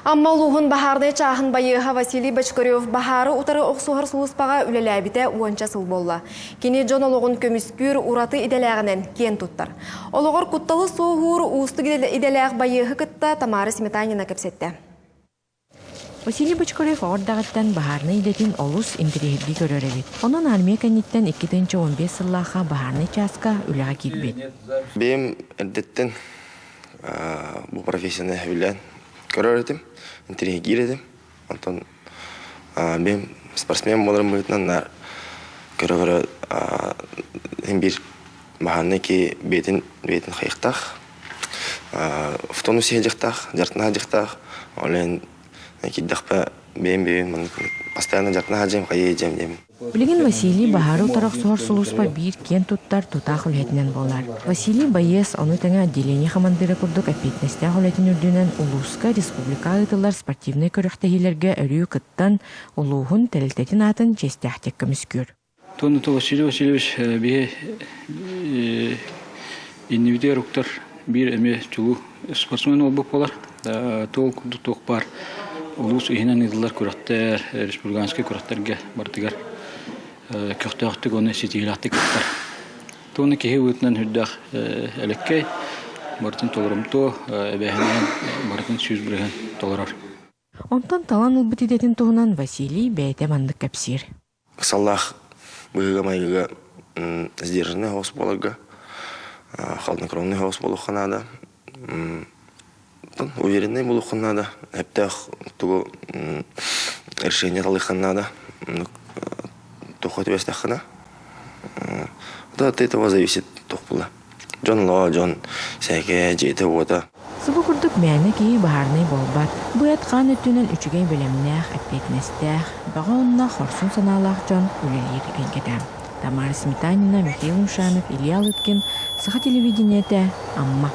Амма улууһун баһаарынай чааһын байыаһа Василий Бочкарев баһаары утары охсуһар сулууспаҕа үлэлээбитэ уонча сыл буолла. Кини дьон олоҕун көмүскүүр ураты идэлээҕинэн киэн туттар. Олоҕор кутталы суоһуур уустук идэлээх байыаһы кытта Тамара Сметанина кэпсэттэ. Василий Бочкарев оҕо эрдэҕиттэн баһаарынай идэтин олус интэриэһиргии көрөр эбит. Онон армия кэнниттэн 2015 сыллаахха баһаарынай чааска үлэҕэ киирбит. Бэйэм эрдэттэн бу профессияны сөбүлээн көрөр этим, интэриэһиргиир этим. Онтон бэйэм спортсмен буоларым быһыытынан наар көрө-көрө син биир баһаарынай киһи бэйэтин бэйэтин хайыахтаах, в тонусе сылдьыахтаах, дьарыктана сылдьыахтаах. Ол иһин киирдэхпэ бэйэм бэйэм маннык постоянно дьарыктана сылдьыам, хайыы дьиэм диэмин. Билигин Василий баһаары утары охсуһар сулууспа биир киэн туттар тутаах үлэһитинэн буолар. Василий байыас, ону тэҥэ отделение хамандыыра курдук эппиэтинэстээх үлэтин үрдүнэн улууска, республикаҕа ыытыллар спортивнай күрэхтэһиилэргэ өрүү кыттан, улууһун, тэрилтэтин аатын чиэстээхтик көмүскүүр. Туонута Василий Васильевич биһи иннибитигэр уктар биир эмиэ чулуу спортсмен буолбут буолар. Туол курдук туох баар улуус иһинэн ыытыллар күрэхтэр, республиканскай күрэхтэргэ барытыгар көхтөөхтүк уонна ситиһиилээхтик кыттар. Туону киһи быһыытынан үрдээх элэккэй, барытын толорумтуо, эбээһинэһин барытын 100% толорор. Онтон талан ылбыт идэтин туһунан Василий бэйэтэ маннык кэпсиир. Ыксаллаах быһыыга-майгыга сдержанный соҕус буоларга, хладнокровный соҕус буолуохха наада. Уверенный буолуохха наада. Сөптөөх тугу решение талыахха наада. Туохха түбэстэххинэ. От этого зависит туох була. Дьон олоҕо, дьон сээкэ, дьиэтэ-уота. Субу курдук мээнэ киһи баһаарынай буолбат. Бу эт-хаан өттүнэн үчүгэй бэлэмнээх, эппиэтинэстээх, бөҕө уонна хорсун санаалаах дьон үлэлиир эйгэтэ. Тамара Сметанина, Михаил Мушанов, Илья Лыткин, Саха телевидениетэ, Амма.